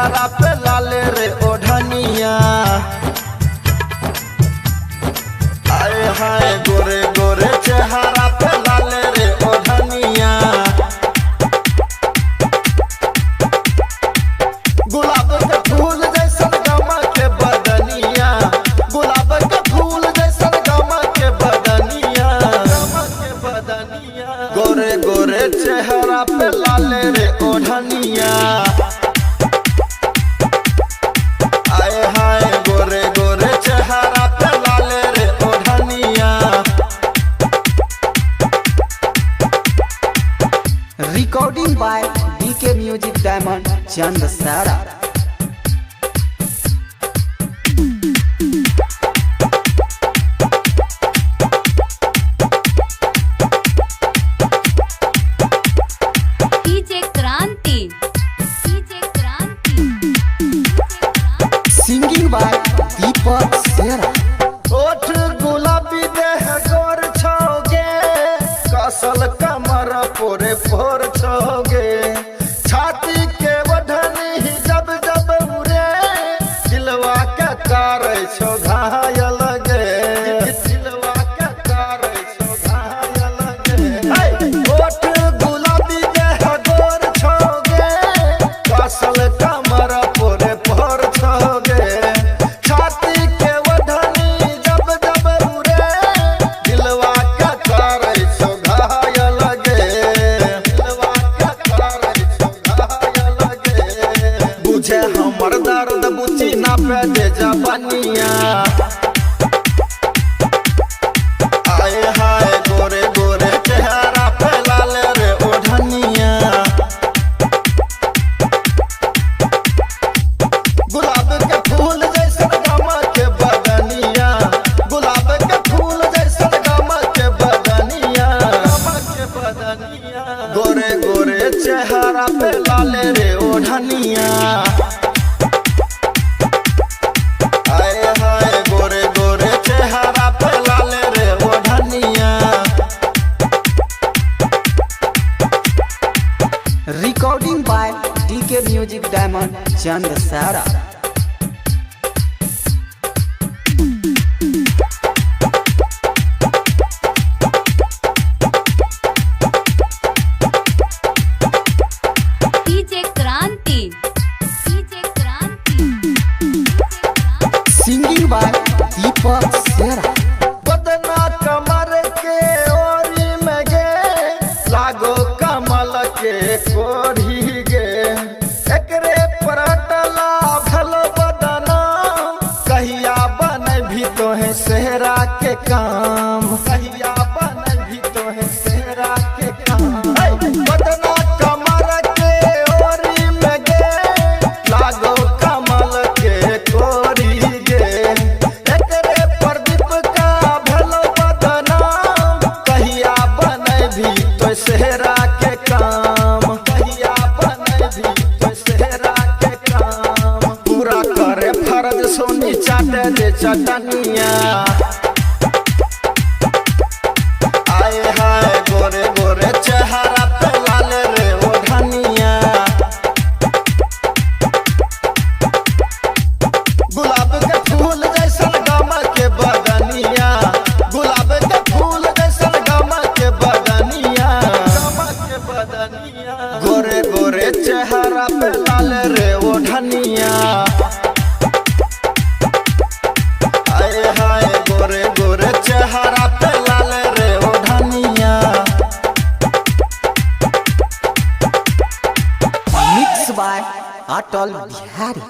चेहरा पे लाल रे ओढ़निया। आए हाय गोरे गोरे चेहरा पे लाल रे ओढ़निया। गुलाब के फूल जैसन गमा के बदनिया, गुलाब के फूल जैसन गमा के बदनिया, के बदनिया। गोरे गोरे चेहरा पे लाल रे ओढ़निया। आए हाय गोरे गोरे चेहरा पे लाल रे ओढ़निया। Recording by DK music diamond Chand Sara. DJ Kranti, DJ Kranti, DJ Kranti. Singing by Deepak Sera. ओठ गुलाबी देह गोर छौगे, कसल कमर पोरे पोर छौगे। छाती के ओढ़नी जब जब उड़े, दिलवा के कारै छौ घायल गे, दिलवा के कारै छौ घायल गे। हे! ओठ गुलाबी देह गोर छौगे, कसल कमर पोरे पोर छौगे। छाती के ओढ़नी जब जब उड़े, दिलवा के करै छौ घायल गे, दिलवा के करै छौ घायल गे। बुझे हमर दर्द बुझी ना पे दे जबनिया। आए हाय गोरे गोरे चेहरा पे लाल रे ओढ़निया। गुलाब के फूल जैसन गमा के बदनिया, गुलाब के फूल जैसन गमा के बदनिया, गमा के बदनिया। गोरे गोरे चेहरा पे लाल रे ओढ़निया। आए हाय गोरे गोरे चेहरा पे लाल रे ओढ़निया। Recording by DK music diamond Chand Sara. DJ Kranti, DJ Kranti, DJ Kranti. Singing by Deepak Sera. बदना कमर के ओरी में गे, लागो कमल के कोढ़ी गे। एकरे परटला भलो बदना, कहिया बन भी तोहे सेहरा के काम, कहिया बन भी तोहे सेहरा के काम। हे! बदना कमर के ओरी में गे, लागो कमल के कोरी गे। एकरे प्रदीप का भलो बदनाम, कहिया बनै भी तो सेहरा के काम, कहिया बनै भी तो सेहरा के काम। पूरा करे फर्ज सोनी चाटे दे चटनिया। आए हाय गोरे गोरे चेहरा पे लाल रे ओढ़निया। गुलाब के फूल जैसन गमा के बदनिया, गुलाब के फूल जैसन गमा के बदनिया, गमा के बदनिया। गोरे गोरे चेहरा पे लाल रे ओढ़निया। आए हाय गोरे गोरे चेहरा पे लाल रे ओढ़निया। Mix by Atal Bihari.